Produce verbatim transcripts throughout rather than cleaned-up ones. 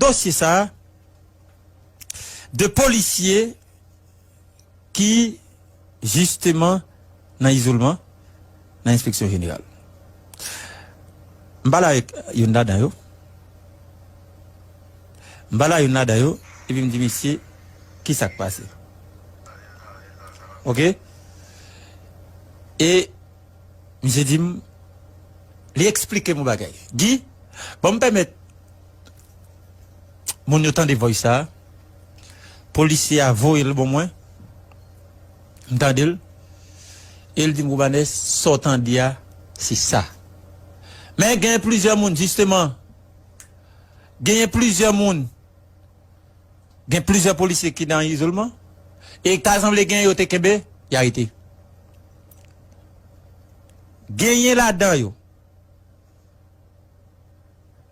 dosye sa a de polisye ki jisteman nan izolman nan enspeksyon jeneral. M pale avèk youn ladan yo. M pale a youn ladan yo, epi m di misye, ki sa k pase? Oke? E misye di m, li eksplike m yon bagay. Guy, ban m pèmèt moun yo tande voice sa a. Polisye a voye l ban mwen. M tande l. E l di m, Romanes, sa w tande a, se sa. Men gen plizyè moun, jisteman, genyen plizyè moun, gen plizyè polisye ki nan izolman, e ta sanble gen yo te kenbe, y arete. Genyen ladan yo,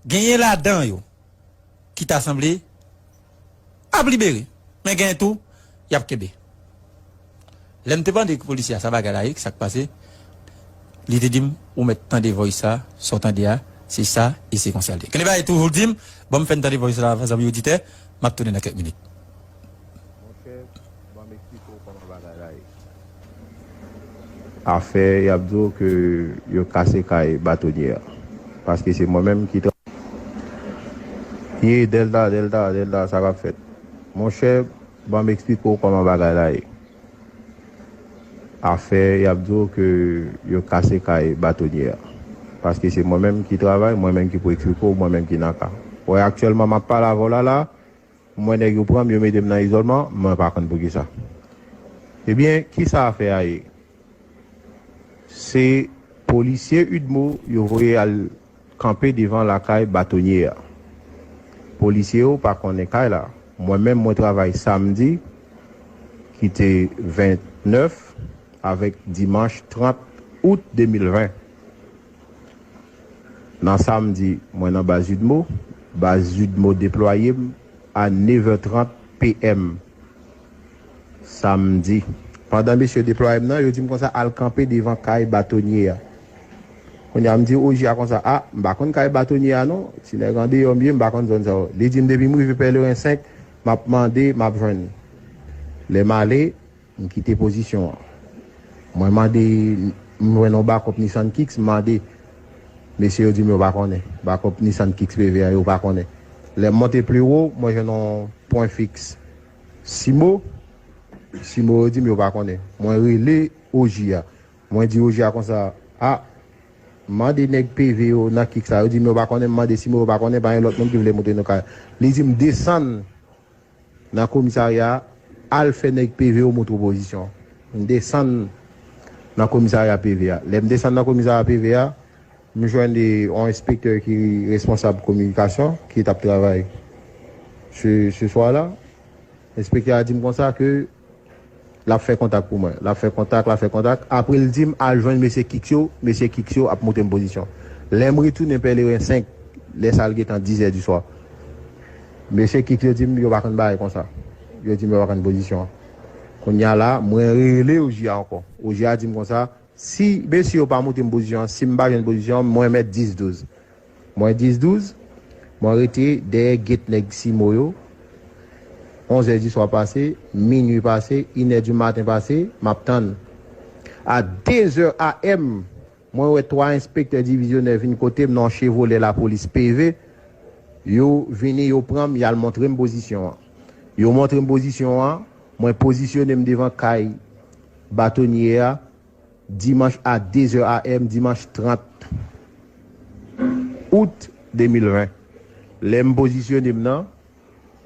genyen ladan yo ki ta sanble ap libere, men genyen tou, y ap kenbe. Lè m te mande polisye a sa bagay la ye, sa k pase, li te di m, ou mèt tande voice sa, sa w tande a, se sa, e se konsa l ye. Kenny Bae toujou di m, ban m fè n tande voice la, zanmi oditè, m ap tounen nan kèk minit. Monchè, ban m eksplike w kòman bagay la ye. Afè, y ap di w ke yo kase kay batonye a. Paske se mwen menm ki tra-, ye, Delta, Delta, Delta, sa k ap fèt? Monchè, ban m eksplike w kòman bagay la ye. Afè, y ap di w ke yo kase kay batonye a. Paske se mwen menm ki travay, mwen menm ki pou eksplike w, mwen menm ki nan ka. Wè, aktyèlman, m ap pale avè w la, la, mwen nèg yo pran m, yo mete m nan izòlman, mwen pa konn poukisa. Ebyen, kisa afè a ye? Se polisye UDMO yo voye al kanpe devan lakay batonye a. Polisye yo pa konnen kay la. Mwen menm, mwen travay samdi, ki te vennèf, avèk dimanch trant out de mil ven. Nan samdi, mwen nan baz UDMO. Baz UDMO deplwaye m a nevè trant PM samdi. Pandan mesye yo deplwaye m nan, yo di m konsa, al kanpe devan kay batonye a. Kounye a, m di O J a konsa, a, m pa konn kay batonye a non. Ti nèg andeyò m ye, m pa konn zòn sa yo. Li di m depi m rive Pèleren senk, m ap mande, m ap jwenn. Lè m ale, m kite pozisyon an. Mwen mande, m jwenn yon bakòp Nissan Kicks, m mande. Mesye yo di m yo pa konnen. Bakòp Nissan Kicks P V a, yo pa konnen. Lè m monte pi wo, mwen jwenn yon pwen fiks Simo. Simo yo di m yo pa konnen. Mwen rele O J a. Mwen di O J a konsa, a, mande nèg P V yo nan Kicks la. Yo di m yo pa konnen, m mande Simo, yo pa konnen, pa gen lòt moun ki vle montre nou kay. Li di m desann nan komisarya a, al fè nèg P V yo montre w pozisyon. M desann nan komisarya P V a. Lè m desann nan komisarya P V a, m jwenn de, yon enspektè ki responsab kominikasyon, ki t ap travay se, se swa la. Enspektè a di m konsa ke l ap fè kontak pou mwen. L ap fè kontak, l ap fè kontak. Apre l di m al jwenn mesye Kicks yo, mesye Kicks yo ap montre m pozisyon. Lè m retounen Pèleren senk, lè sa a l gentan diz è di swa. Mesye Kicks yo di m yo pa konn bagay konsa. Yo di m yo pa konn pozisyon an. Kounye a la, mwen rele O J a ankò. O J a di m konsa, si mesye yo pa montre m pozisyon an, si m pa jwenn pozisyon an, mwen mèt dis douz. Mwen dis douz, mwen rete dèyè gèt nèg Simo yo. Onz è di swa pase, minui pase, inè di maten pase, m ap tann. A de zè A M, mwen wè twa enspektè divizyonè vin kote m nan yon Chevrolet lapolis P V. Yo vini, yo pran m, y al montre m pozisyon an. Yo montre m pozisyon an, mwen pozisyone m devan kay batonye a, dimanch a de zè A M, dimanch trant out de mil ven. Lè m pozisyone m nan,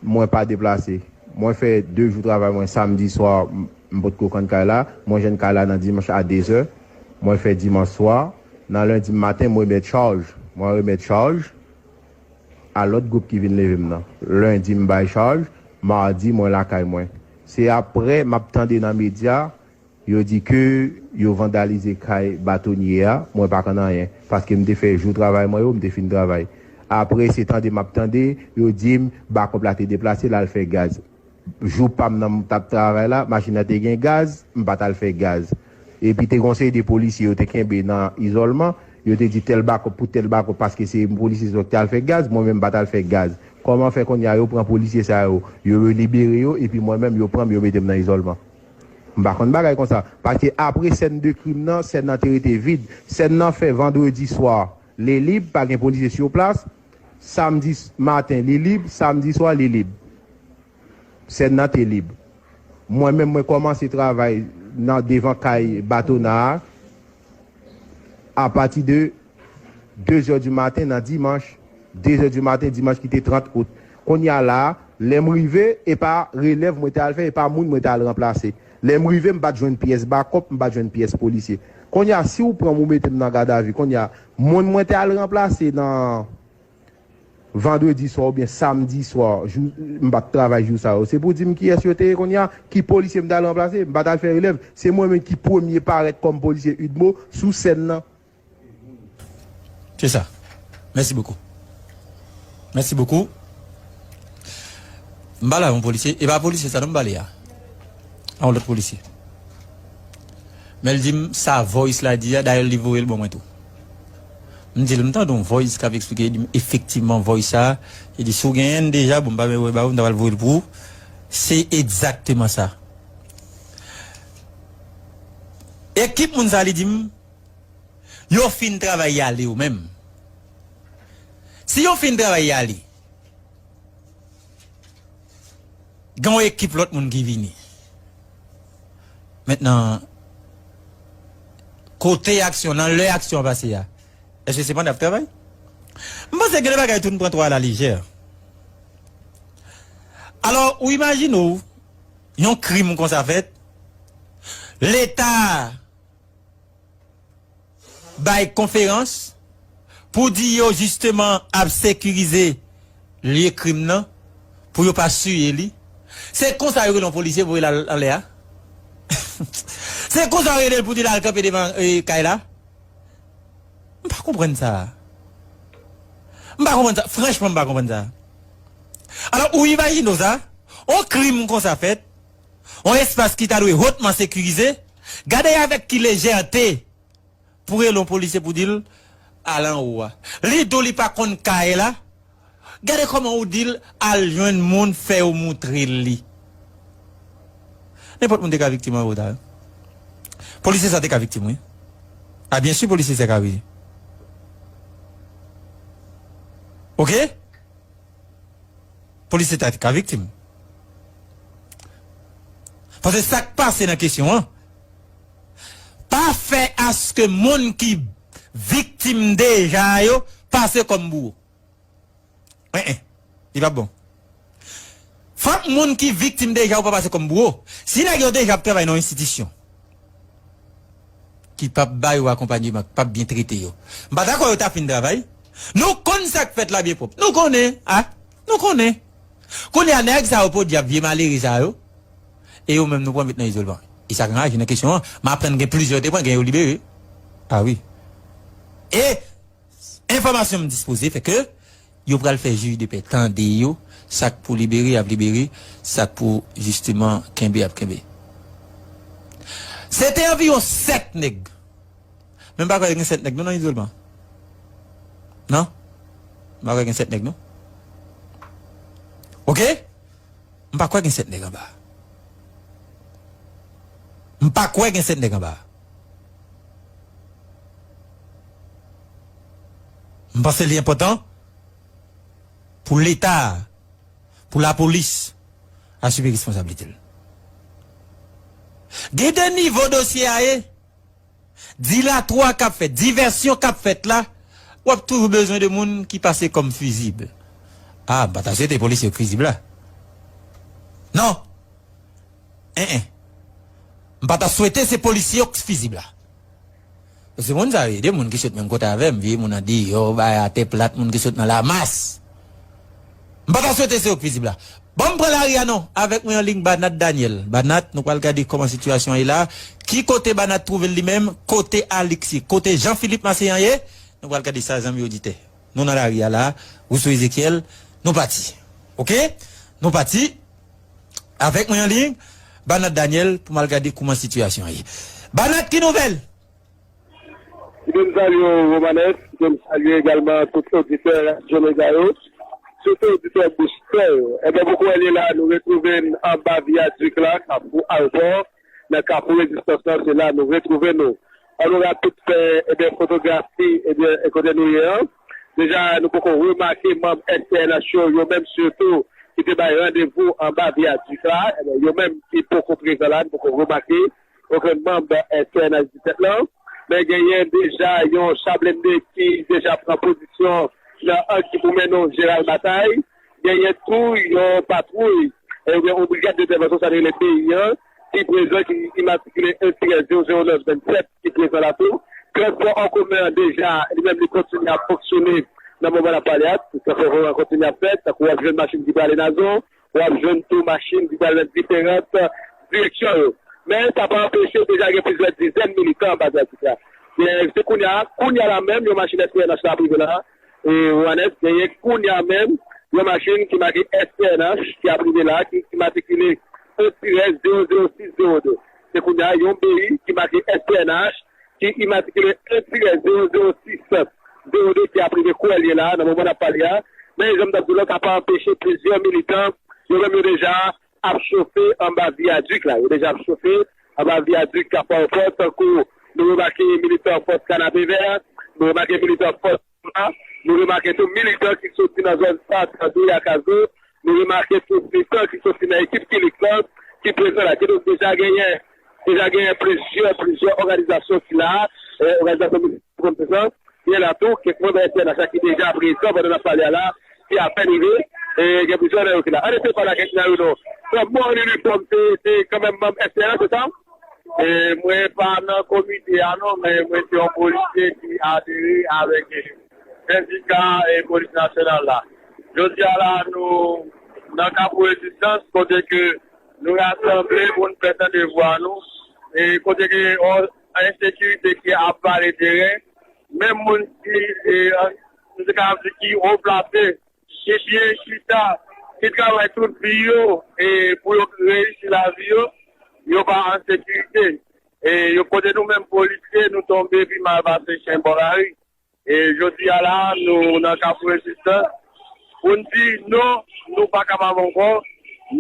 mwen pa deplase. Mwen fè de jou travay mwen, samdi swa, m, m potko konn kay la, mwen jwenn kay la nan dimanch a de zè. Mwen fè dimanch swa, nan lendi maten, mwen remèt chaj. Mwen remèt chaj a lòt gwoup ki vin leve m nan. Lendi, m bay chaj, madi, mwen lakay mwen. Se apre m ap tande nan medya, yo di ke yo vandalize kay batonye a, mwen pa konn anyen, paske m te fè jou travay mwen yo, m te fin travay. Apre, se tande m ap tande, yo di m bakòp la te deplase, l al fè gaz. Jou pa m nan m t ap travay la, machin nan te gen gaz, m pa t al fè gaz. Epi te gen yon seri de polisye yo te kenbe nan izòlman, yo te di tèl bakòp pou tèl bakòp, paske se polisye sa yo ki te al fè gaz, mwen menm m pa t al fè gaz. Kòman fè kounye a yo pran polisye sa yo, yo, yo libere yo, epi mwen menm yo pran m, yo mete m nan izòlman? M pa konn bagay konsa. Paske apre sèn de krim nan, sèn nan te rete vid. Sèn nan fè vandredi swa, li lib, pa gen polisye sou plas. Samdi s-, maten, li lib. Samdi swa, li lib. Sèn nan te lib. Mwen menm, mwen kòmanse travay nan devan kay Batona a apati de de zè di maten nan dimanch, de zè di maten dimanch ki te trant out. Kounye a la a, lè m rive, e pa relèv mwen te al fè, e pa moun mwen te al ranplase. Lè m rive, m pa t jwenn pyès bakòp, m pa t jwenn pyès polisye. Kounye a, si w pran m, ou mete m nan gadavi, kounye a, moun mwen te al ranplase nan vandredi swa oubyen samdi swa, jou, m pa t travay jou sa yo. Se pou di m kiyès yo te ye kounye a, ki polisye m t al ranplase, m pa t al fè relèv. Se mwen menm ki premye parèt kòm polisye UDMO sou sèn nan. Se sa. Mèsi bokou. Mèsi bokou. M pale a yon polisye, e pa polisye sa non m pale a. A yon lòt polisye. Men l di m sa voice la di a, dayè li voye l ban mwen tou. M di l m tande yon voice k ap eksplike, li di m efektivman voice sa, li di si w genyen l deja, bon m pa bezwen ba ou, m ta pral voye l pou ou. Se egzakteman sa. Ekip moun sa li di m, yo fin travay y ale yo menm. Si yo fin travay y ale, gen yon ekip lòt moun ki vini. Mentnan, kote aksyon, nan lè aksyon an pase a, èske se pandan y ap travay? M panse gen de bagay tou n pran twò alalejè. Alò, ou imajine w, yon krim konsa fèt, Leta bay konferans pou di yo jisteman ap sekirize lye krim nan pou yo pa siye li. Se konsa yo rele yon polisye voye l al anlè a? Se konsa yo rele l pou di l al kanpe devan eh, kay la? M pa konprann sa. M pa konprann sa. Franchman, m pa konprann sa. Alò, ou imajine w sa? On krim konsa fèt, on espas ki ta dwe hotman sekirize, gade avèk ki lejète pou rele yon polisye pou di l al anwo a. Li di w li pa konn kay la, gade kòman ou di l al jwenn moun fè yo moutre l li. Nenpòt moun te ka viktim anwo ta. Polisye sa te ka viktim, wi. A byen si polisye sa ka wi. Oke? Polisye ta ka viktim. Paske sa k pase nan kesyon an, pa fè aske moun ki viktim deja yo pase kòm bouwo. En en, li p ap bon. Fòk moun ki viktim deja yo pa pase kòm bouwo. Si nèg yo deja ap travay nan yon enstitisyon, ki p ap ba yo akonpanyeman, ki p ap byen trete yo. M pa dakò yo ta fin travay. Nou konn sa k fèt la byen pwòp. Nou konnen, a, nou konnen. Kounye a nèg sa yo podyab vye malere sa yo. E yo menm nou pran met nan izolman. E sa k anraje nan kesyon an, m aprann gen plizyè yo te pran, gen yo libere. A wi. E enfòmasyon m dispoze fè ke yo pral fè jij de pè tande yo, sa k pou libere y ap libere, sa k pou jisteman kenbe y ap kenbe. Se te anviwon sèt nèg. Men m pa kwè gen sèt nèg non nan izolman. Non? M pa kwè gen sèt nèg non. Oke? M pa kwè gen sèt nèg anba. M pa kwè gen sèt nèg anba. M panse li enpòtan pou Leta, pou lapolis asime responsablite l. Gen de nivo dosye a ye, dilatwa k ap fèt, divèsyon k ap fèt la, w ap toujou bezwen de moun ki pase kòm fizib. A, m pa ta swete polisye yo k fizib la. Non. En en. M pa ta swete se polisye yo k fizib la. Se moun sa yo, de moun ki sot menm kote avè m, vye moun andeyò, bay atè plat, moun ki sot nan lamas. M pa ta swete se yo k fizib la. Bon, m pran lari a non. Avèk mwen an liy, Banat Daniel. Banat, nou pral gade kòman sitiyasyon an ye la. Ki kote Banat twouve l li menm? Kote Alix ye? Kote Jean Philippe Massé an ye? Nou pral gade sa, zanmi oditè. Nou nan lari a la. Rousseau Ezekiel, nou pati. Oke? Nou pati. Avèk mwen an liy, Banat Daniel, pou m al gade kòman sitiyasyon an ye. Banat, ki nouvèl? Kite m salye w, Romanes. Kite m salye egalman tout oditè Radyo Mega yo. tout oditè Bouch Fè yo. Ebyen, pou kounye a la, nou retwouve n anba viyadik la, Kafou Ayewopò, nan Kafou Rezistans lan, se la nou retwouve nou. An nou rapid fè, ebyen, fotografi, ebyen, e kote nou ye an. Deja, nou poko remake manm S T N H yo, yo menm sitou, ki te bay randevou anba viyadik la, ebyen, yo menm ki poko prezan la, nou poko remake okenn manm S T N H disèt lan. Men genyen deja yon cha blende ki deja pran pozisyon nan ang ki pou mennen w Jeral Batay. Genyen tou yon patwouy, e, oubyen yon brigad entèvansyon, sa nou rele B I an, ki prezan, ki imatrikile en tirè zewo zewo nèf vennsèt, ki prezan la tou. Transpò an komen an deja, li menm, li kontinye ap fonksyone nan moman n ap pale a. Transpò an komen an kontinye ap fèt, tankou w ap jwenn machin ki prale Nazon, w ap jwenn tou machin ki pral nan diferan direksyon yo. Men sa pa anpeche deja gen plizyè dizèn militan anba viyadik la. Men se kounye a, kounye a la menm, yon machin S P N H la ap rive la, e, Wanès, genyen kounye a menm, yon machin ki make S P N H ki ap rive la, ki imatrikile en tirè zewo zewo sis zewo de. Se kounye a, yon B I ki make S P N H ki imatrikile en tirè zewo zewo sis zewo de ki ap rive kounye a la, nan moman n ap pale a. Men, jan m t ap di w la, sa pa anpeche plizyè militan, yo menm yo deja ap chofe anba viyadik la. Yo deja ap chofe anba viyadik Kafou Ayewopò, tankou nou remake militan Fòs Kanapevè, nou remake militan Fòs Soma, nou remake tou militan ki soti nan zòn Sant, Douya, Kazo, nou remake tou militan ki soti nan ekip Kilik lan, ki prezan la. Kidonk deja genyen, deja genyen plizyè, plizyè òganizasyon ki la, eh, òganizasyon militan konn prezan, gen la tou, kèk manm S N H la ki deja prezan pandan n ap pale a la, ki apèn rive, e gen plizyè nan yo ki la. Ann eseye pale ak kèk nan yo non. Bon, inifòm, se, se kanmenm manm S N H, se sa? E mwen pa nan komite a non, men mwen se yon polisye ki adere avèk, e, sendika, e, polis nasyonal la. Jodi a la, nou nan Kafou Rezistans, kote ke nou rasanble pou n fè tande vwa nou, e kote ke yon ensekirite ki ap vale teren, menm moun ki, e, an, nou te ka di ki wo plase, ki byen chita, ki travay tout vi yo, e pou yo reyisi lavi yo, yo pa an sekirite. E yo kote nou menm polisye, nou tonbe pi mal pase chen bò lari. E jodi a la, nou nan Kafou Rezistans pou n di non, nou pa kapab ankò.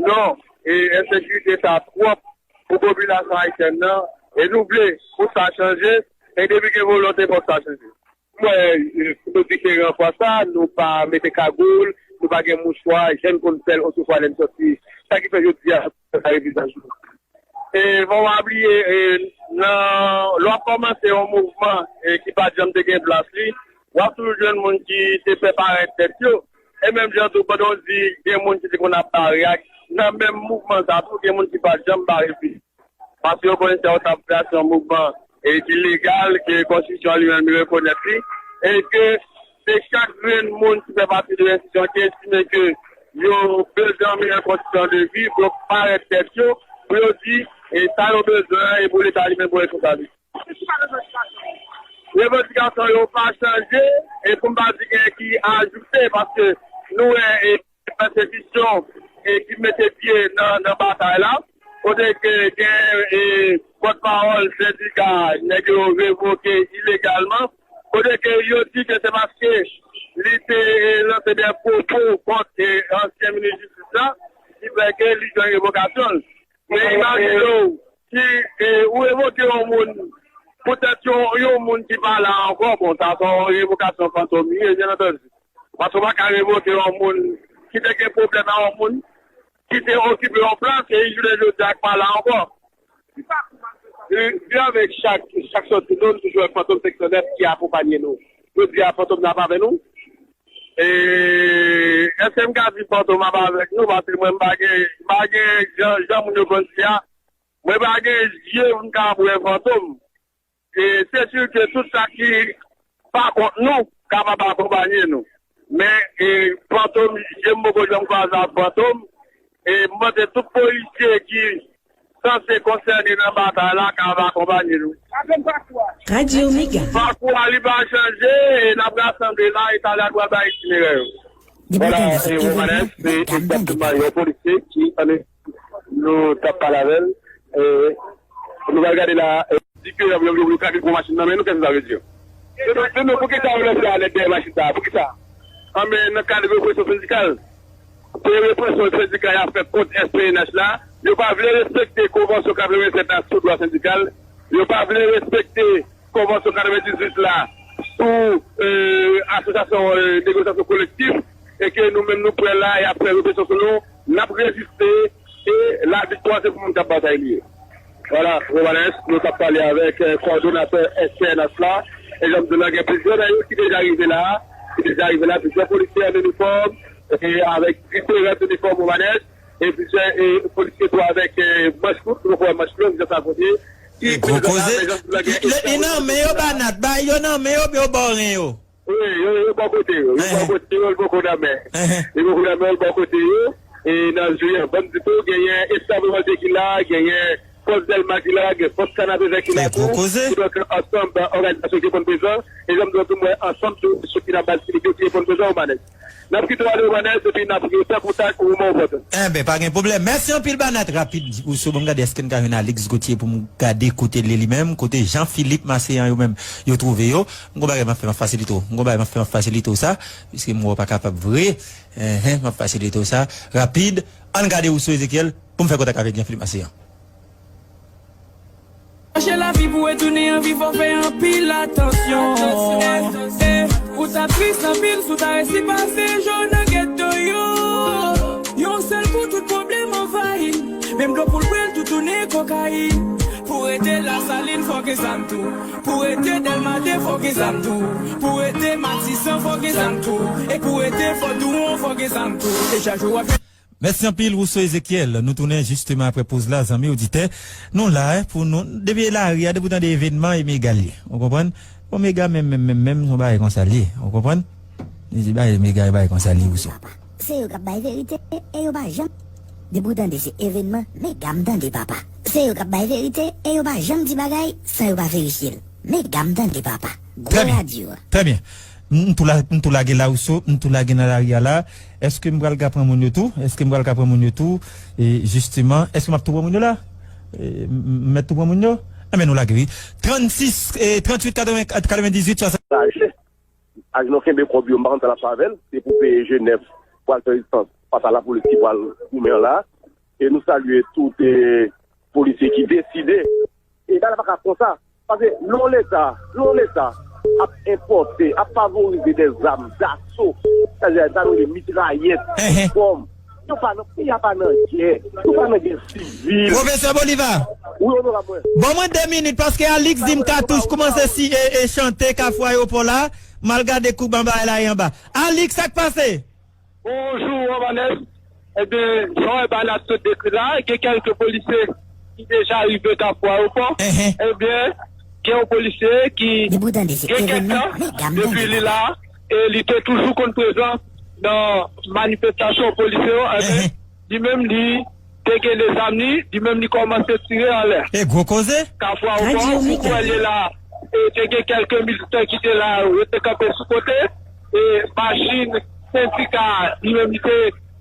Non, e ensekirite sa twòp pou popilasyon ayisyèn nan. E nou vle pou sa chanje. E depi gen volonte, fòk sa chanje. Mwen, e, nou diferan fwa sa, nou pa mete kagoul, nou pa gen mouchwa, jan n konn fè l otrefwa lè n sòti. Sa ki fè jodi a, sa revizaj nou. E, fò w pa bliye, e, nan, lè w ap kòmanse yon mouvman, e, ki pa t janm te gen plas li, w ap toujou jwenn moun ki te fè parèt tèt yo. E menm jan tou, pandan w di gen moun ki te konn ap bare ak, nan menm mouvman sa tou, gen moun ki pa t janm bare pi. Paske yo konnen si yo t ap fè yon mouvman, e, ki legal, ke konstitisyon an li menm li rekonèt li, e ke se chak grenn moun ki fè pati de enstitisyon ki estime ke yo bezwen yon meyè kondisyon de vi pou yo parèt tèt yo, pou yo di, e, sa yo bezwen an, e pou Leta li menm pran responsabilite. Revandikasyon yo pa chanje, e pou m pa di gen ki ajoute, paske nou wè, e, pèsekisyon, e, ki mete pye nan, nan batay la, kote ke gen, e, pòtpawòl sendika, nèg yo revoke ilegalman, kote ke yo di ke se paske li te, e, lanse de pwopo kont, e, ansyen minis jistis la, ki fè ke li jwenn revokasyon l. Men imajine w, si, e, ou revoke yon moun, poutèt yon, yon moun ki pa la ankò, bon, sa se yon revokasyon fantom li ye, byen antandi. Paske w pa ka revoke yon moun ki te gen pwoblèm ak yon moun ki te okipe yon plas e jounen jodi a k pa la ankò. E, byen avèk chak, chak sòti nou, nou toujou wè Fantom senk san nèf ki akonpanye nou. Jodi a, Fantom nan ap avè nou. E, èske m ka di Fantom ap avèk nou? Paske mwen, m pa gen, m pa gen jan, jan moun yo konn di a. Mwen pa gen zye pou m ka ap wè Fantom. E, se si ke tout sa ki pa kont nou kapab akonpanye nou. Men, e, Fantom, je m poko janm kwaze ak Fantom. E, m panse tout polisye ki sanse konsène nan batay la kapab akonpanye nou. Radio Mega. Pakou a li pa chanje, e n ap rasanble la, e talè a nou pral bay itinerè yo. Vwala, e Romanes, se egzakteman yon polisye ki ann nou t ap pale avè l. E, nou pral gade la, e, di ke yo, yo, yo, yo ka vin pran machin nan men nou, kisa sa vle di? Se nou, se nou, poukisa yo lèse alèd dèyè machin sa a? Poukisa? anben, nan kad represyon sendikal. Se represyon sendika y ap fè kont S P N H la. Yo pa vle respekte konvansyon katrevennsèt la sou dwa sendikal. Yo pa vle respekte konvansyon katrevendizuit la sou, e, asosyasyon, e, negosyasyon kolektif. E ke nou menm nou prè la, y ap fè represyon sou nou. N ap reziste e laviktwa se pou moun k ap batay li ye. Vwala, Romanes, nou t ap pale avèk, e, kowòdonatè S P N H la. E jan m di w la, gen plizyè nan yo ki deja rive la. Ki deja rive la, plizyè polisye an inifòm, e avèk diferan inifòm Romanes. E plizyè, e, polisye tou avèk, e, manch kout, nou wè manch long, jan sa kote. E gwo koze. Li nan men yo, Banat, bay yo nan men yo, yo bò ren yo. Wi, yo, yo bò kote yo. Yo bò kote yo, li poko nan men. Li poko nan men, li bò kote yo. E nan jounen an, ban m di tou, genyen Estafo Manje ki la, genyen Fòs Dèlma ki la, gen Fòs Kanapevè ki la tou. Kidonk, ansanm, òganizasyon ki reponn prezan. E jan m di w tou, m wè ansanm tou, sou ki nan baz ki yo ki reponn prezan, Romanes. N ap kite w ale, Romanes, epi n ap rete an kontak ou mwen opòtè. Enben, pa gen pwoblèm. Mèsi anpil, Banat. Rapid, ou sou ban m gade, èske n ka jwenn Alix Gauthier pou m gade kote l ye li menm, kote Jean Philippe Marcelin yo menm, yo twouve yo. M gon bagay m ap fè, m ap fasilite w. M gon bagay m ap fè, m ap fasilite w sa. Piske m wè w pa kapab vre. Enhen, m ap fasilite w sa. Rapid, ann gade Rousseau Ezekiel pou m fè kontak avèk Jean Philippe Marcelin. Chache lavi pou retounen an vi, fò fè anpil atansyon. Eh, ou t ap tris anpil si w ta resi pase jou nan geto yo. Yon sèl kou, tout pwoblèm anvayi. Menm dlo pou l bwè, l tou tounen kokayin. Pou rete Lasalin, fò gen zam tou. Pou rete Dèlma de, fò gen zam tou. Pou rete Matisan, fò gen zam tou. E pou rete Fò Douwon, fò gen zam tou. E chak jou w ap Mèsi anpil, Rousseau Ezekiel. Nou tounen jisteman apre poz la, zanmi oditè. Nou la, eh, pou nou, depi lari a, depi w tande evènman, e Mega l ye. Ou konprann? Bon, Mega menm, menm, menm, menm, se yon bagay konsa l ye. Ou konprann? Li di bagay Mega, e bagay konsa l ye, Rousseau. Se yo k ap bay verite, e yo pa janm. Depi w tande se evènman, Mega m tande, papa. Se yo k ap bay verite, e yo pa janm di bagay san yo pa verifye l. Mega m tande, papa. Gwo radyo a. Trè byen. M tou la, m tou lage la, Rousseau, m tou lage nan lari a la. Èske m pral ka pran moun yo tou? Èske m pral ka pran moun yo tou? E, jisteman, èske m ap tou pran moun yo la? E, m, m mèt tou pran moun yo? Enben, nou lage, wi. Trannsis, e, tranntuit, katreven, katrevendizuit, swasant. Chaje. Agenò kenbe kòb yo, m pa konn sa l ap fè avè l. Se pou peye G nèf, pral fè rezistans fas a lapolis ki pral goumen an la. E nou salye tout, e, polisye ki deside. E bagay la pa ka konsa. Paske lè yon Leta, lè yon Leta ap enpòte, ap favorize dè zam daso, sètadi sa nou rele mitrayèt, bòm, yo pa nan, peyi a pa nan gè, yo pa nan gè sivil. Pwofesè Bolivar, wi, onorab mwen. Ban mwen de minit, paske Alix di m katouch kòmanse si, e, e chante Kafou Ayewopò la, m al gade kouman bagay la ye anba. Alix, sa k pase? Bonjou, Romanes. Ebyen, jan w wè Banat sot dekri la, gen kèlke polisye ki deja rive Kafou Ayewopò. Ebyen, gen yon polisye ki gen kèk tan depi li la, e li te toujou konn prezan nan manifestasyon polisye yo. Ebyen, li menm, li te gen de zam li, li menm li kòmanse tire anlè. E gwo koze. Kafou Ayewopò, ou kwè li la, e te gen kèlke militan ki te la, yo te kanpe sou kote, e machin sendika, li menm li te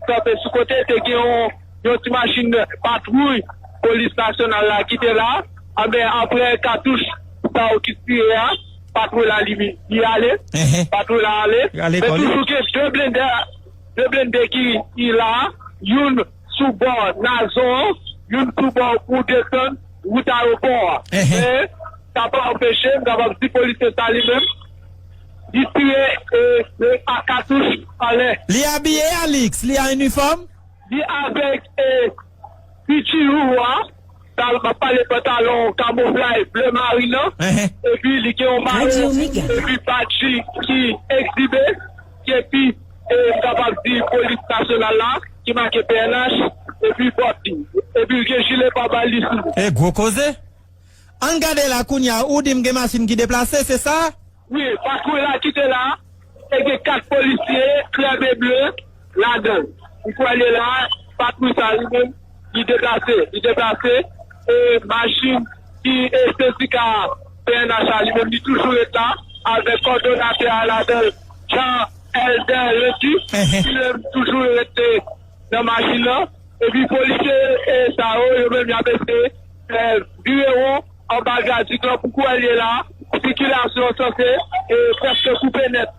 kanpe sou kote, te gen yon, yon ti machin patwouy polis nasyonal la ki te la, anben, apre katouch sa yo ki tire a, patwouy la li, li ale, patwouy la ale, men toujou gen de blende, de blende ki, ki la, youn sou bò Nazon an, youn sou bò pou desann wout ayewopò a. Men, sa pa anpeche, m kapab di polisye sa li menm, li tire, e, e, a katouch anlè. Li abiye, Alix? Li a inifòm? Li avèk, e, Pichi Rou a, sa m ap pale pantalon kamouflaj ble marin nan, epi li gen yon mayo, epi badji ki egzibe, epi, e, m kapab di polis nasyonal la, ki make P N H, epi bòt li. Epi l gen jile pabal li sou li. E gwo koze. Ann gade la kounye a, ou di m gen machin ki deplase, se sa? Wi, patwouy la ki te la, te gen kat polisye krèm e ble ladan l. M kwè li la, patwouy sa li menm, li deplase, li deplase, e machin ki, e sendika P N H la li menm, li toujou ret la, avèk kòdonatè a ladan l, Jean Elder Lucky, li menm toujou rete nan machin nan. Epi polisye, e, sa yo, yo menm y ap eseye fè vire won anba vyadik lan pou kwè l ye la, sikilasyon an sanse, e, prèske koupe nèt.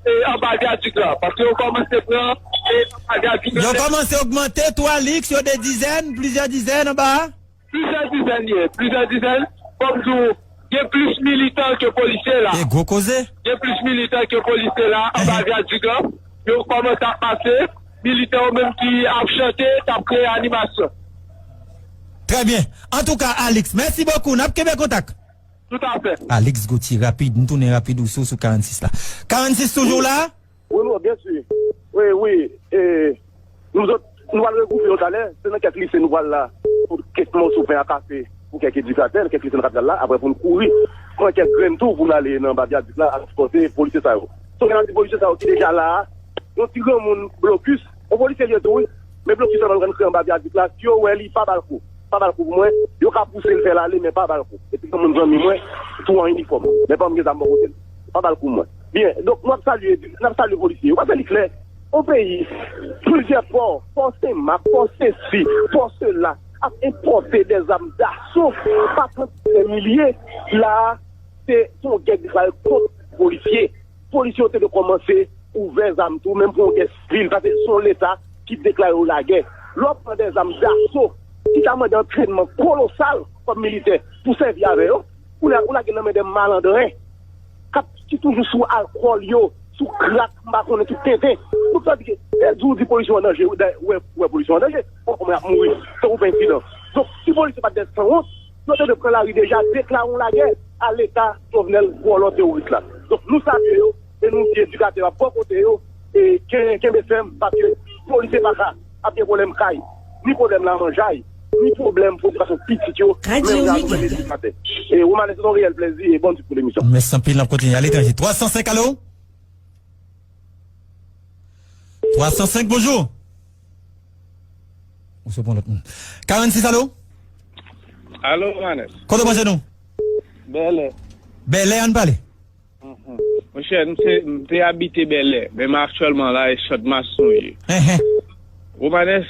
e, anba vyadik la. Paske yo kòmanse pran, e, anba vyadik la. Yo kòmanse ogmante tou, Alix, yo de dizèn, plizyè dizèn anba a? Plizyè dizèn ye, plizyè dizèn. Fò m di w, gen plis militan ke polisye la. E gwo koze. Gen plis militan ke polisye la, anba vyadik la. Yo kòmanse ap pase, militan yo menm ki ap chante, k ap kreye animasyon. Trè byen. Antouka, Alix, mèsi bokou. N ap kenbe kontak. Toutafè. Alix Gauthier, rapid, m tounen rapid ou sou, sou karannsis la. Karannsis toujou la? Wi, non, byen si. Wi, wi. E, nou zòt, nou pral regwoupe yo talè. Se nan kèk lise nou pral la pou kèk mòso pen a kafe pou kèk edikatè, kèk lise nan kapital la. Apre pou n kouri pran kèk grenn tou pou n ale nan anba vyadik la, al sipòte polisye sa yo. Son gen anti polisye sa yo ki deja la a. Yon ti granmoun blokis, yon polisye li ye tou, wi. Men blokis la pral rantre anba vyadik la. Si yo wè li, pa ba l kou. Pa ba l kou pou mwen. Yo ka pouse l fè l ale, men pa ba l kou. Epi granmoun zanmi mwen, tou an inifòm. Men pa m gen zam bò kote l. Pa ba l kou mwen. Byen, donk, nou ap salye, n ap salye polisye yo. Paske li klè, yon peyi, plizyè pò, pò Senmak, pò sesi, pò sela, ap enpòte dèzam daso pa plizyè milye. La a, se, se yon gè deklare kont polisye. Polisye yo te dwe kòmanse ouvè zam tou, menm pou yon gè sivil, paske se yon leta ki deklare yo lagè. Lè w pran dèzam daso ki ta mande antrènman kolosal kòm militè pou sèvi avè yo, ou la, ou lage nan men de malandren k ap, ki toujou sou alkòl yo, sou krak, m pa konnen tout tenten. Tout sa di ke, e di w di polisye an danje, ou wè, ou wè polisye an danje, ou wè kòman y ap mouri, tankou pa ensidan. Donk, si polisye pa t dèsanwont, yo te dwe pran lari deja, deklare yon lagè a leta Jovenel vòlò teworis la. Donk, nou salye yo, e nou di edikatè yo ap bò kote yo, e ken-, kenbe fèm, paske polisye pa ka ap gen pwoblèm kay, ni pwoblèm lamanjay, ni pwoblèm pou edikasyon pitit yo, menm jan ak pwoblèm edikatè. E Romane, se yon reyèl plèzi e bon di pou lemisyon. Mèsi anpil, n ap kontinye aletranje. Twa san senk, alo? Twa san senk, bonjou. Ou se pran lòt moun. Karannsis, alo? Alo, Romanes. Kote w branche nou? Bèlè. Bèlè, ann pale. Mhm. Monchè, m se, m te abite Bèlè, men m aktyèlman la, e Channmas nou ye. Enhen. Romanes,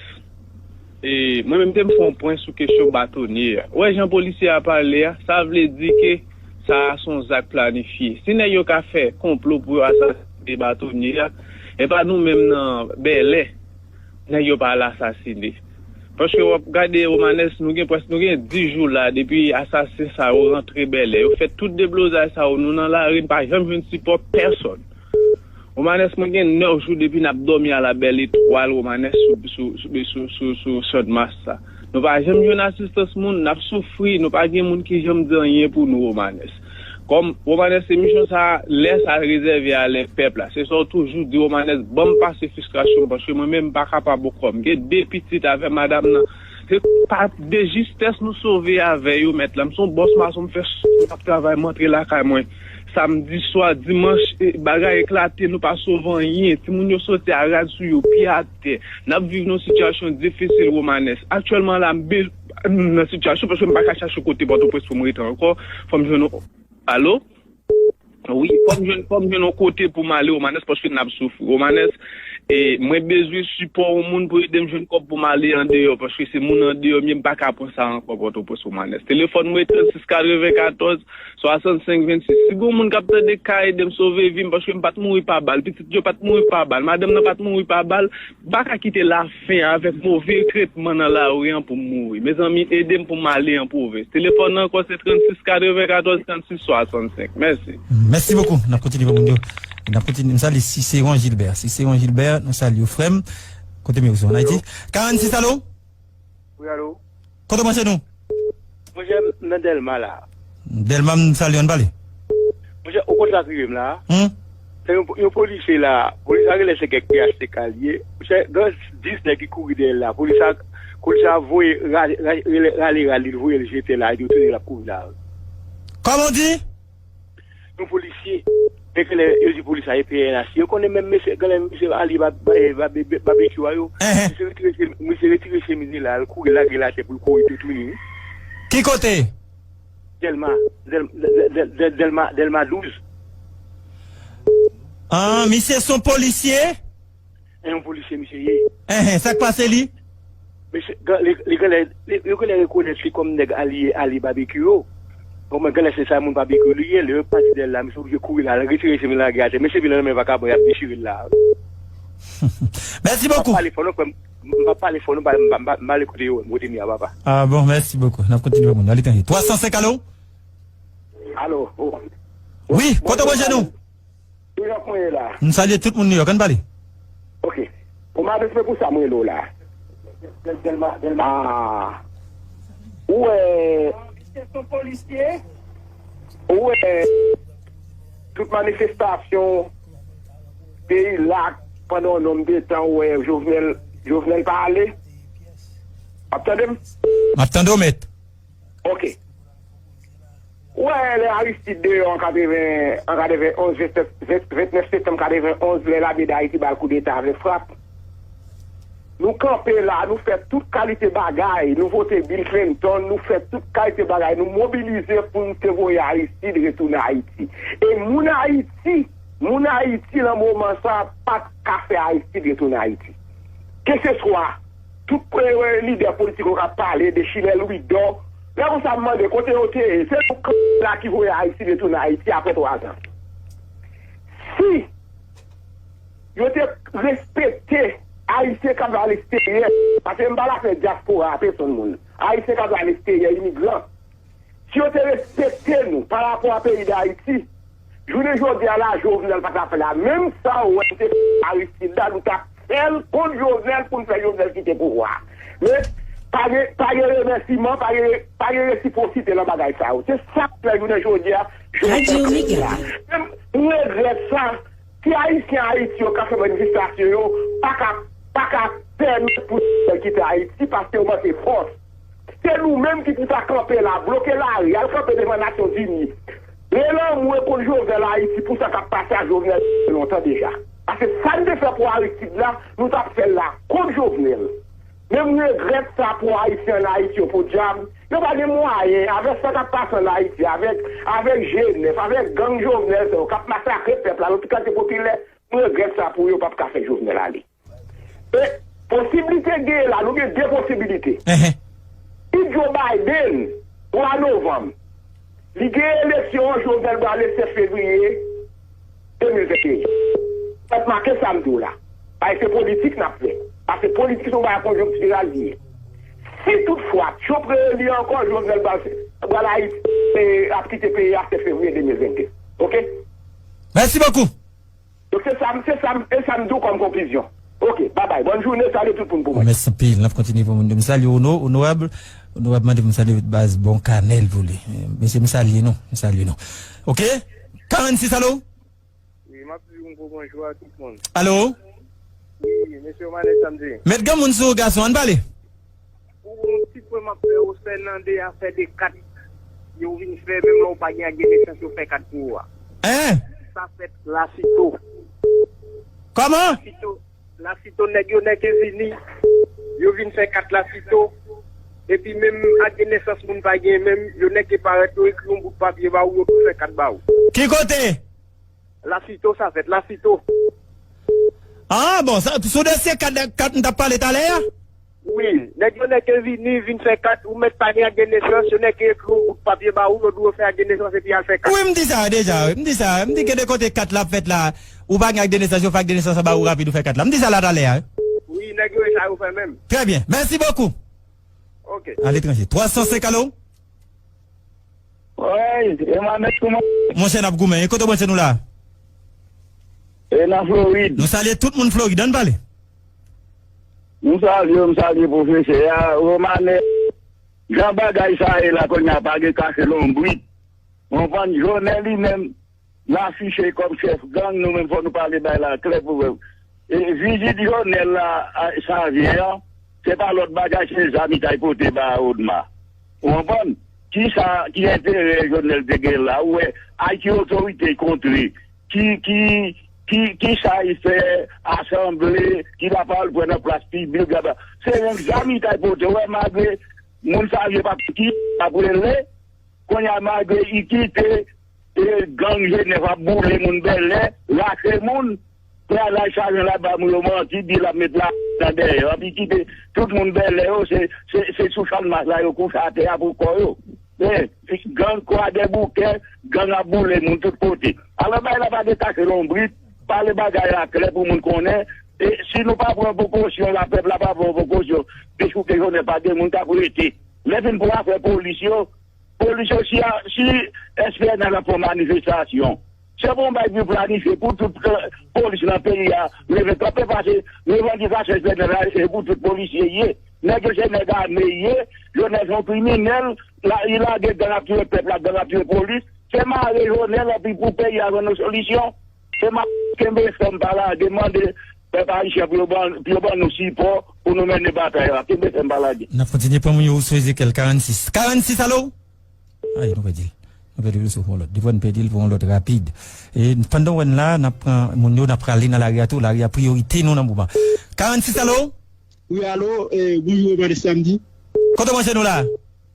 e, mwen menm te m fè yon pwen sou kesyon batonye a. Ou wè jan polisye a pale a, sa vle di ke sa a se yon zak planifye. Si nèg yo ka fè konplo pou yo asasine batonye a, e pa nou menm nan Bèlè, nèg yo pa al asasine. Paske w ap gade Romanes, nou gen prèske, nou gen dis jou la depi asasen sa yo rantre Bèlè. Yo fè tout deblozay sa yo, nou nan lari, n pa janm jwenn sipò pèsòn. Romanes, mwen gen nèf jou depi n ap dòmi a la bèl etwal, Romanes, sou, sou, sou, sou, sou, sou Channmas sa. Nou pa janm jwenn asistans moun, n ap soufri, nou pa gen moun ki janm di anyen pou nou, Romanes. Kòm, Romanes, emisyon sa, lè sa rezève a lè pèp la. Se sa w toujou di, Romanes, ban m pase fristrasyon m, paske mwen menm m pa kapab ankò. M gen de pitit avè madanm nan. Se pa de jistès nou sove avè yo, mèt la. M se yon bòs mason, m fè sou, m ap travay, m antre lakay mwen. Samdi swa, dimanch, e, bagay eklate, nou pa sove anyen. Timoun yo sote a rad sou yo, pye atè. N ap viv nan yon sitiyasyon difisil, Romanes. Aktyèlman la, m be-, nan sitiyasyon, paske m pa ka chache kote Pòtoprens pou m rete ankò. Fò m jwenn yon, alo? Wi, fò m jwenn, fò m jwenn yon kote pou m ale, Romanes, paske n ap soufri. Romanes, e, mwen bezwen sipò yon moun pou ede m jwenn kòb pou m ale andeyò, paske se moun andeyò m ye, m pa ka pran sa ankò, Pòtoprens, Romanes. Telefòn mwen trannsis katrevenkatòz swasannsenk vennsis. Si gon moun k ap tande, ka ede m sove vi m, paske m pa t mouri pa bal, pitit yo pa t mouri pa bal, madanm nan pa t mouri pa bal, m pa ka kite lafen avèk move tretman nan lari an pou m mouri. Mezanmi, ede m pou m ale an pwovens. Telefòn nan ankò se trannsis katrevenkatòz trannsis swasannsenk. Mèsi. Mèsi bokou. N ap kontinye pou moun yo. N ap kontinye. M salye Siseron Gilbert. Siseron Gilbert, nou salye w, frè m. Kote m ye, ou se ann Ayiti? Karannsis, alo? Wi, alo. Kote w branche nou? Monchè, m nan Dèlma la. Dèlma, m salye w, ann pale. Monchè, ou konn sa k rive m la? Hmm? Se yon, yon polisye la, polis la genlè se kèk P H T K l ye. Monchè, gen dis nèg ki kouri dèyè l la. Polis la, polis la voye rale, rale, rale, rale rad li, l voye l jete la, epi yo tounen l ap kouri la. Kòman w di? Yon polisye, men genlè yo di polis la e P N H. Yo konnen menm mesye, genlè mesye Ali ba-, ba-, e, ba-, be-, be-, Babekyou a yo. Enhen. Misye retire che-, misye retire chemiz li la, l kouri lage l atè pou l kouri toutouni, wi. Ki kote? Dèlma, Dèl-, Dèl-, Dèl-, Dèlma, Dèlma douz. Ah, misye se yon polisye? E yon polisye misye ye. Enhen, sa k pase li? Mesye, gen, li, li genlè, li, yo genlè rekonèt li kòm nèg alye Ali Babekyou yo. Bon, mwen, genlè se sa moun pa byen ke li ye, lè yo pati dèyè l la, misye oblije kouri la, retire chemiz lage atè, men chemiz nan men vakabon, y ap dechire l la. Mèsi bokou. M ap pale fò non, frè m, m ap pale fò non, m pa, m pa, m pa, m pa ale kote yo, m rete mi a papa. Ah bon, mèsi bokou. N ap kontinye moun aletranje. Twa san senk, alo? Alo. Wi, kote w branche nou? Ki jan mwen ye la? M salye tout moun New York, ann pale. Ok. Bon, m ap esplike pou sa mwen rele w la. Ah. Ou wè, ou wè, tout manifestasyon peyi la, pandan yon nonm de tan, ou wè Jovenel, Jovenel pa ale? W ap tande m? M ap tande w, mèt. Ok. Ou wè, lè Aristide deyò an katreven, an katreven onz, vennèf, vennèf septanm katreven onz, lè Lame Dayiti ba l koudeta avèk frap, nou kanpe la, nou fè tout kalite bagay, nou vote Bill Clinton, nou fè tout kalite bagay, nou mobilize pou n te voye Aristide retounen Ayiti. E moun Ayiti, moun Ayiti nan moman sa a pa t ka fè Aristide retounen Ayiti. Keseswa tout pre-, lidè politik yo k ap pale de Chimè Louidò, lè konsa m mande kote yo te ye. Se nou kanpe la ki voye Ayiti retounen Ayiti apre twazan. Si yo te respekte Ayisyen k ap al eksteryè, paske m pa l afè dyaspora a, pèsonn moun. Ayisyen k ap al eksteryè, imigran. Si yo te respekte nou pa rapò a peyi Dayiti, jounen jodi a la, Jovenel pa t ap fè la. Menm sa ou wè n te fè Aristide la, nou t ap fè l kont Jovenel pou n fè Jovenel kite pouvwa a. Men, pa gen, pa gen remèsiman, pa gen, pa gen resipwosite nan bagay sa yo. Se sa k fè jounen jodi a, Jovenel kite pouvwa a. Men, m regrèt sa. Si Ayisyen Ayiti yo ka fè manifestasyon yo, pa ka, pa ka pèmèt pou Jovenel kite Ayiti paske yo manke fòs. Se nou menm ki pou ta kanpe la, bloke lari, al kanpe devan Nasyonzini. Gen lanmou e kont Jovenel Ayiti pou sa k ap pase a Jovenel lontan deja. Paske sa n te fè pou Aristide la, nou t ap fè l la kont Jovenel. Men m regrèt sa pou Ayisyen ann Ayiti yo, podyab. Yo pa gen mwayen, avèk sa k ap pase ann Ayiti, avèk, avèk G nèf, avèk gang Jovenel sa yo k ap masakre pèp la, nan tout katye popilè, m regrèt sa pou yo, yo p ap ka fè Jovenel ale. E posiblite genyen la, nou gen de posiblite. Si Joe Biden, twa novanm, li gen eleksyon an, Jovenel pral ale sèt fevriye de mil venteyen. Fèt make sa m di w la. Paske se politik n ap fè. Paske politik se yon bagay konjonktiral li ye. Si toutfwa Trump reeli ankò, Jovenel pral, pral Ayiti, e, ap kite peyi a sèt fevriye de mil vennde. Oke? Mèsi bokou. Donk, se sa m, se sa m, e sa m di w kòm konklizyon. Oke, babay. Bòn jounen, salye tout moun pou mwen. Mèsi anpil. N ap kontinye pou moun yo. M salye Ono-, Onorab. Onorab mande pou m salye baz Bon Kanèl pou li. Eh, mesye, m salye nou. M salye nou. Oke? Karannsis, alo? Wi, m ap di yon gwo bonjou a tout moun. Alo? Wi, mesye Omane, sa m di? Met granmoun sou ou, gason, ann pale. Pou yon ti pwen m ap fè ou, se nan de afè de kat yo vin fè, menm lè ou pa gen ak de nesans yo fè kat pou ou a. Hein? Sa fèt Lasito. Kòman? Lasito, Lasito, nèg yo nèke vini, yo vin fè kat Lasito. Epi menm ak de nesans moun pa gen menm, yo nèke parèt, yo ekri yon bout papye ba ou, yo tou fè kat ba ou. Ki kote? Lasito sa fèt, Lasito. Ah, bon, sa, sou dosye kat, kat m t ap pale talè a? Wi, nèg yo nèke vini, vin fè kat, ou mèt pa gen ak de nesans, yo nèke ekri yon bout papye ba ou, yo di w fè ak de nesans epi al fè kat. Wi, m di sa deja, wi, m di sa, m di gen de kote kat la ap fèt la, ou pa gen ak de nesans, yo fè ak de nesans ba ou rapid, ou fè kat la. M di sa la talè a, wi. Wi, nèg yo e sa yo fè menm. Trè byen, mèsi bokou. Ok. Aletranje. Twa san senk, alo? Wi, e manèt kouman? Monchè, n ap goumen. E kote w branche nou la? E nan Florid. Nou salye tout moun Florid. Ann pale. M salye w, m salye pwofesè a. Romane, jan bagay sa ye la kounye a, pa gen kase lonbrit. Ou konprann? Jovenel li menm, l afiche kòm chèf gang, nou menm fò nou pale bay la klè pou wè. E vizit Jovenel la, a, Savyen an, se pa lòt bagay, se zam li t al pote ba Odma. Ou konprann? Kisa, ki enterè Jovenel te gen la? Ou wè, ak ki otorite l kontre? Ki, ki, ki, kisa l fè asanble, ki lapawòl pran nan plas piblik la? Se yon zam li t al pote. Ou wè, malgre moun Savyen pa ki ap rele, kounye a, malgre li kite, e, gang G nèf ap boule moun Bèlè, rache moun, pral al chaje laba moun yo manti, di l ap met lajan dèyè yo. Epi kite tout moun Bèlè yo, se, se, se sou channmas la yo kouche atè a pou kò yo. Men, gang Kwadèboukè, gang ap boule moun tout kote. Alò, bay la pa detache lonbrit, pale bagay la klè pou moun konnen. E si nou pa pran prekosyon, la pèp la pa pran prekosyon, dechouke Jovenel, pa gen moun k ap rete. Lè vin pou afè polis yo, polis yo, si, si S P N L ap fè manifestasyon, se pou yon bagay ki planifye pou tout, eh, polis nan peyi a leve kanpe, paske revandikasyon S P N L la, e pou tout polisye ye. Nèg yo se nèg ame ye, Jovenel se yon kriminèl, la, li lage gang ap tiye pèp la, gang ap tiye polis. Se mare Jovenel, epi pou peyi a jwenn yon solisyon. Se mare, kenbe fèm, pa lage, mande pèp ayisyen pou yo ban, pou yo ban nou sipò pou nou mennen batay la. Kenbe fèm, pa lage. N ap kontinye pran moun yo sou Ezekyèl karannsis. Karannsis, alo? Ay, nou pèdi l. Nou pèdi l sou yon lòt. Defwa n pèdi l pou yon lòt rapid. E pandan w wè n la, n ap pran moun yo, n ap prale nan lari a tou. Lari a priyorite nou nan moman. Karannsis, alo? Wi, alo, eh, bonjou, Mande Samdi. Kote w branche nou la?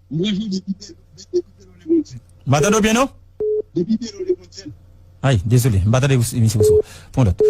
M branche w depi Belo, depi Belo Lebondyen. M pa tande w byen, non? Depi Belo Lebondyen. Ay, dezole, m pa tande w, misye, w sou. Pran lòt.